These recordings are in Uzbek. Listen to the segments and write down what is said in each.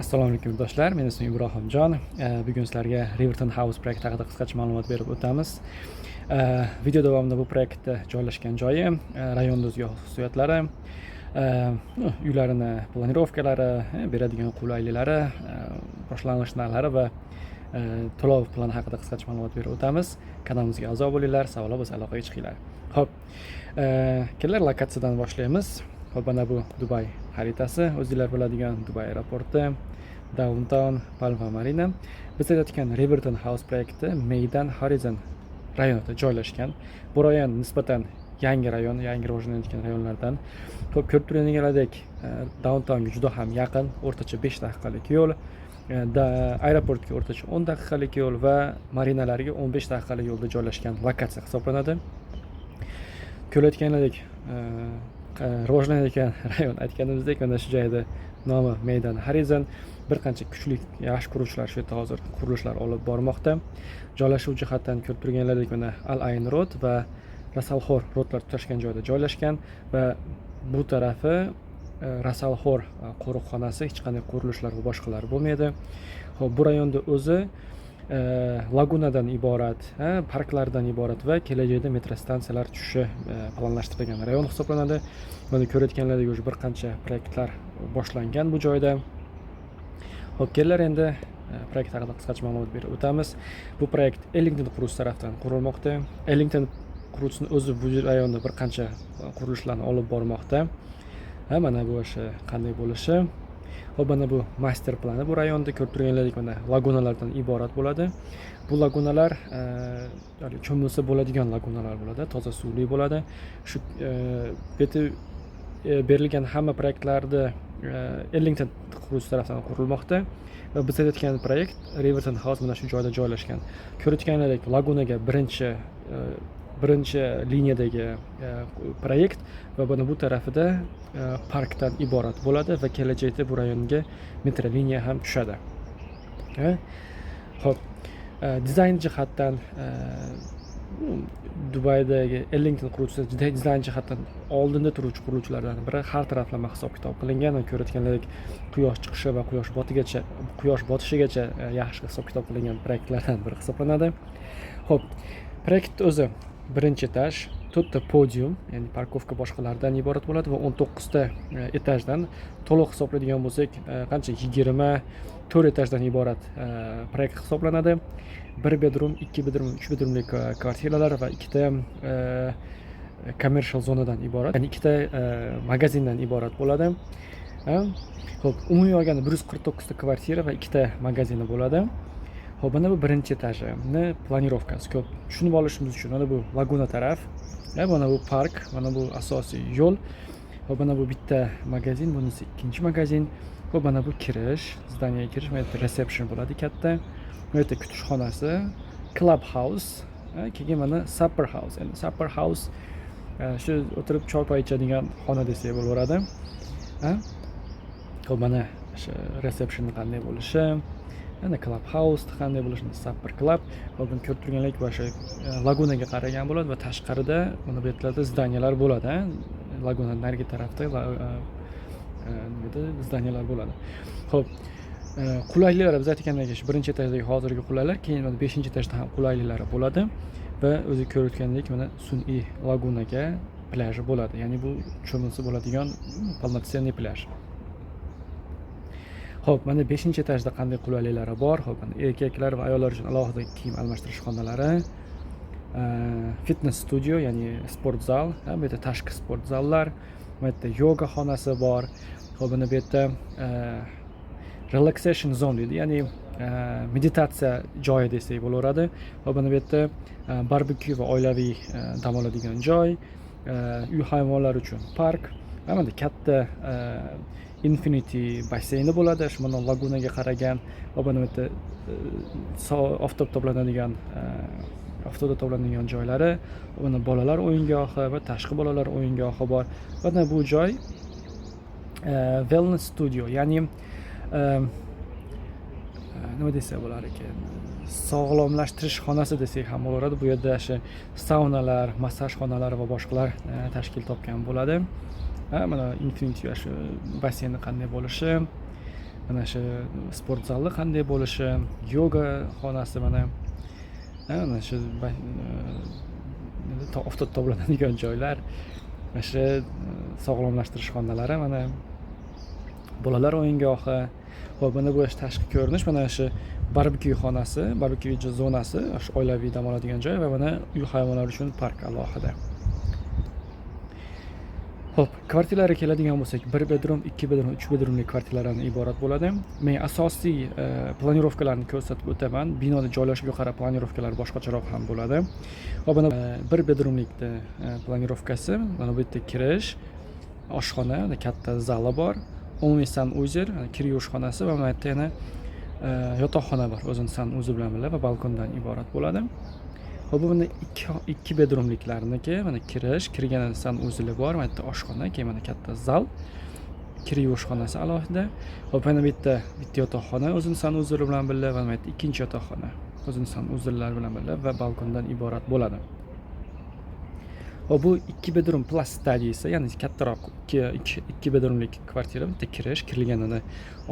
Assalomu alaykum, yurtdoshlar! Meni ismim Ibrohimjon. Bugun sizlarga Riverton House proyekti haqida qisqacha ma'lumot berib o'tamiz. Video davomida bu proyektda joylashgan joyi, rayonni o'ziga xususiyatlari, uylarini планировка lari, beradigan qulayliklari, boshlang'ich narxlari va to'lov plani haqida qisqacha ma'lumot berib o'tamiz. Kanalimizga a'zo bo'linglar, savollar bo'lsa, aloqaga chiqinglar. Ho'p, kelinglar, lokatsiyadan boshlaymiz. Ho'p, mana bu Dubay xaritasi, o'zinglar biladigan Dubay aeroporti, Downtown, Palma Marina. Biz aytayotgan Riverton House proyekti Meydan Horizon rayonida joylashgan. Bu rayon nisbatan yangi rayon, yangi rivojlanayotgan rayonlardan. Ho'p, ko'rib turganingizdek, Downtownga juda ham yaqin, o'rtacha 5 daqiqalik yo'l, da aeroportga o'rtacha 10 daqiqalik yo'l va marinalarga 15 daqiqalik yo'lda joylashgan lokatsiya hisoblanadi. Ko'rayotganlaridek, rivojlanayotgan rayon aytganimizdek, mana shu joyda nomi Meydan Horizon. Bir qancha kuchli, yaxshi quruvchilar shu yerda hozir qurilishlar olib bormoqda. Joylashuv jihatdan ko'rib turganlaridek, mana Al Ayn Road va Rasalxo'r roadlar tutashgan joyda joylashgan va bu tarafi Rasalxo'r qo'riqxonasi, hech qanday qurilishlar va boshqalar bo'lmaydi. Ho'p, bu rayonda o'zi lagunadan iborat, parklardan iborat va kelajakda metro stansiyalar tushishi planlashtirilgan rayon hisoblanadi. Mana, ko'rayotganlaridek, уже bir qancha proyektlar boshlangan bu joyda. Ho'p, kelinglar, endi proyekt haqida qisqacha ma'lumot berib o'tamiz. Bu proyekt Ellington quruvchisi tarafidan qurilmoqda. Ellington quruvchisini o'zi bu rayonda bir qancha qurilishlarni olib bormoqda. Ha, mana bu o'sha qanday bo'lishi. Ho'p, mana bu master plani bu rayonda. Ko'rib turganlaridek, mana lagunalardan iborat bo'ladi. Bu lagunalar ya'ni cho'milsa bo'ladigan lagunalar bo'ladi, toza suvli bo'ladi. Shu bu yerda berilgan hamma proyektlarni Ellington quruvchi tarafidan qurilmoqda va biz aytayotgan proyekt Riverton House mana shu joyda joylashgan. Ko'rayotganlaridek, lagunaga birinchi liniyadagi proyekt va buni bu tarafida parkdan iborat bo'ladi va kelajakda bu rayonga metro liniya ham tushadi. Ho'p, dizayn jihatdan Dubaydagi Ellington quruvchisi dizayn jihatdan oldinda turuvchi quruvchilardan biri. Har taraflama hisob kitob qilingan va ko'rayotganlaridek, quyosh chiqishi va quyosh botishigacha yaxshi hisob kitob qilingan proyektlardan biri hisoblanadi. Ho'p, proyektni o'zi birinchi etaj, to'rtta podium, ya'ni парковка boshqalardan iborat bo'ladi va 19 ta etajdan, to'liq hisoblaydigan bo'lsak, qancha, 24 etajdan iborat proyekt hisoblanadi. Bir bedroom, ikki bedroom, uch bedroomli kvartiralar va ikkita commercial zonadan iborat, ya'ni ikkita magazindan iborat bo'ladi. Ho'p, umumiy olganda 149 ta kvartira va ikkita magazini bo'ladi. Ho'p, mana bu birinchi etajini планировка si. Ko'p tushunib olishimiz uchun, mana bu laguna taraf, mana bu park, mana bu asosiy yo'l. Ho'p, mana bu bitta magazin, bunisi ikkinchi magazin. Ho'p, mana bu kirish, здание ga kirish, mana yerda reception bo'ladi katta, bu yerda kutish xonasi, club house, keyin mana supper house. Endi supper house shu o'tirib choy poy ichadigan xona desak bo'laveradi. Ho'p, mana shu receptionni qanday bo'lishi, ana club house qanday bo'lishi, supper club. Va buni ko'rib turganlik, o'sha lagunaga qaragan bo'ladi va tashqarida mana bu yerlarda здания lar bo'ladi, a? Laguna narigi tarafda nima edi, здания lar bo'ladi. Ho'p, qulayliklar, biz aytgandek, shu birinchi etajdagi hozirgi qulayliklar, keyin mana beshinchi etajda ham qulayliklari bo'ladi va o'zi ko'rayotgandek, mana sun'iy lagunaga plyaji bo'ladi, ya'ni bu cho'milsa bo'ladigan полноценный plyaj. Ho'p, mana beshinchi etajda qanday qulayliklari bor? Ho'p, mana erkaklar va ayollar uchun alohida kiyim almashtirish xonalari, fitness studio, ya'ni sport zal, ha, bu yerda tashqi sport zallar, bu yerda yoga xonasi bor. Ho'p, mana bu yerda relaxation zone deydi, ya'ni meditatsiya joyi desak bo'laveradi. Va mana bu yerda barbekyu va oilaviy dam oladigan joy, uy hayvonlari uchun park va mana katta infinity basseyni bo'ladi, shu mana lagunaga qaragan. Va mana bu yerda oftob toblanadigan, oftobda toblanadigan joylari, mana bolalar o'yingohi va tashqi bolalar o'yingohi bor. Va mana bu joy wellness studio, ya'ni nima desa bo'lar ekan, sog'lomlashtirish xonasi desak ham bo'laveradi. Bu yerda shu saunalar, massaj xonalari va boshqalar tashkil topgan bo'ladi. Ha, mana infinity shu basseyni qanday bo'lishi. Mana shu sport zali qanday bo'lishi, yoga xonasi, mana mana shu oftob toblanadigan joylar, mana shu sog'lomlashtirish xonalari, mana bolalar o'yingohi. Ho'p, mana bu tashqi ko'rinish, mana shu barbekyu xonasi, barbekyu zonasi, shu oilaviy dam oladigan joy va mana uy hayvonlari uchun park alohida. Ho'p, kvartiralarga keladigan bo'lsak, bir bedroom, ikki bedroom, uch bedroomli kvartiralardan iborat bo'ladi. Men asosiy планировка larni ko'rsatib o'taman. Binoni joylashuviga qarab планировка lar boshqacharoq ham bo'ladi. Ho'p, mana bir bedroomlikni планировка si. Mana bu yerda kirish, oshxona, katta zali bor, umumiy санузел, kir yuvish xonasi va mana yerda yana yotoqxona bor o'zini санузел bilan birga va balkondan iborat bo'ladi. Ho'p, bu mana ikki bedroomliklarniki. Mana kirish, kirganida санузел i bor, mana yerda oshxona, keyin mana katta zal, kir yuvish xonasi alohida. Ho'p, mana bu yerda bitta yotoqxona o'zini санузел i bilan birga va mana yerda ikkinchi yotoqxona o'zini санузел lari bilan birga va balkondan iborat bo'ladi. Ho'p, bu ikki bedroom plus studysi, ya'ni kattaroq ikki bedroomlik kvartira. Bitta kirish, kirilganida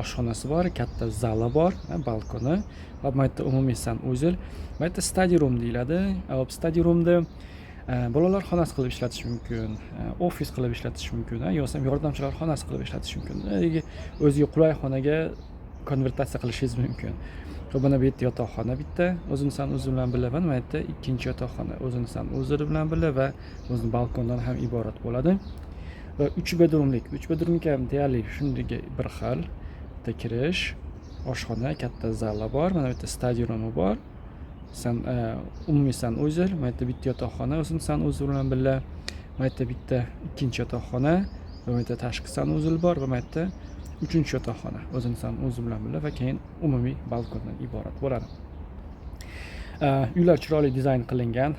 oshxonasi bor, katta zali bor, balkoni va bu yerda umumiy санузел. Bu yerda study room deyiladi. Hop, study roomni bolalar xonasi qilib ishlatish mumkin, ofis qilib ishlatish mumkin, yo bo'lmasam yordamchilar xonasi qilib ishlatish mumkin. O'ziga qulay xonaga konvertatsiya qilishingiz mumkin. Ho'p, mana bu yerda yotoqxona bitta o'zini санузел bilan birga va mana bu yerda ikkinchi yotoqxona o'zini санузел i bilan birga va o'zini balkondan ham iborat bo'ladi. Va uch bedroomlik, uch bedroomlik ham deyarli shunga bir xil. Bitta kirish, oshxona, katta zali bor, mana bu yerda study roomi bor, umumiy санузел, mana yerda bitta yotoqxona o'zini санузел bilan birga, mana yerda bitta ikkinchi yotoqxona va bu yerda tashqi санузел bor va mana yerda uchinchi yotoqxona o'zini санузел bilan birga va keyin umumiy balkondan iborat bo'ladi. Uylar chiroyli dizayn qilingan.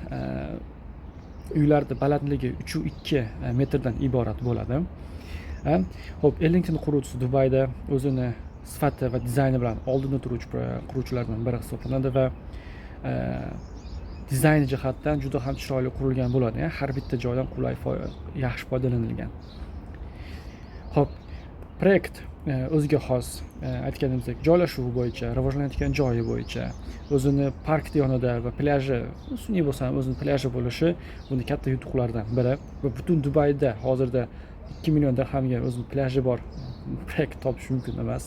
Uylarni balandligi 3,2 metrdan iborat bo'ladi. Ho'p, Ellington quruvchisi Dubayda o'zini sifati va dizayni bilan oldinda turuvchi quruvchilardan biri hisoblanadi va dizayni jihatdan juda ham chiroyli qurilgan bo'ladi. Har bitta joydan qulay, yaxshi foydalanilgan. Ho'p, proyekt o'ziga xos, aytganimizdek, joylashuvi bo'yicha, rivojlanayotgan joyi bo'yicha, o'zini parkni yonida va plyaji, sun'iy bo'lsa ham o'zini plyaji bo'lishi buni katta yutuqlardan biri. Va butun Dubayda hozirda 2 million dirhamga o'zini plyaji bor proyekt topish mumkin emas.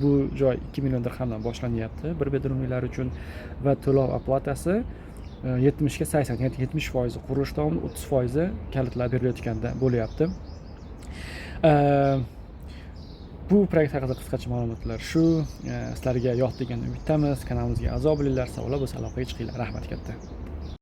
Bu joy 2 million dirhamdan boshlanyapti bir bedroomlar uchun va to'lov оплата si 70ga 80, ya'ni 70 foizi qurilish davomida, 30 foizi kalitlab berilayotganda bo'lyapti. Bu proyekt haqida qisqacha ma'lumotlar shu. Sizlarga yoqdi degan umiddamiz. Kanalimizga a'zo bo'linglar, savollar bo'lsa, aloqaga chiqinglar. Rahmat katta.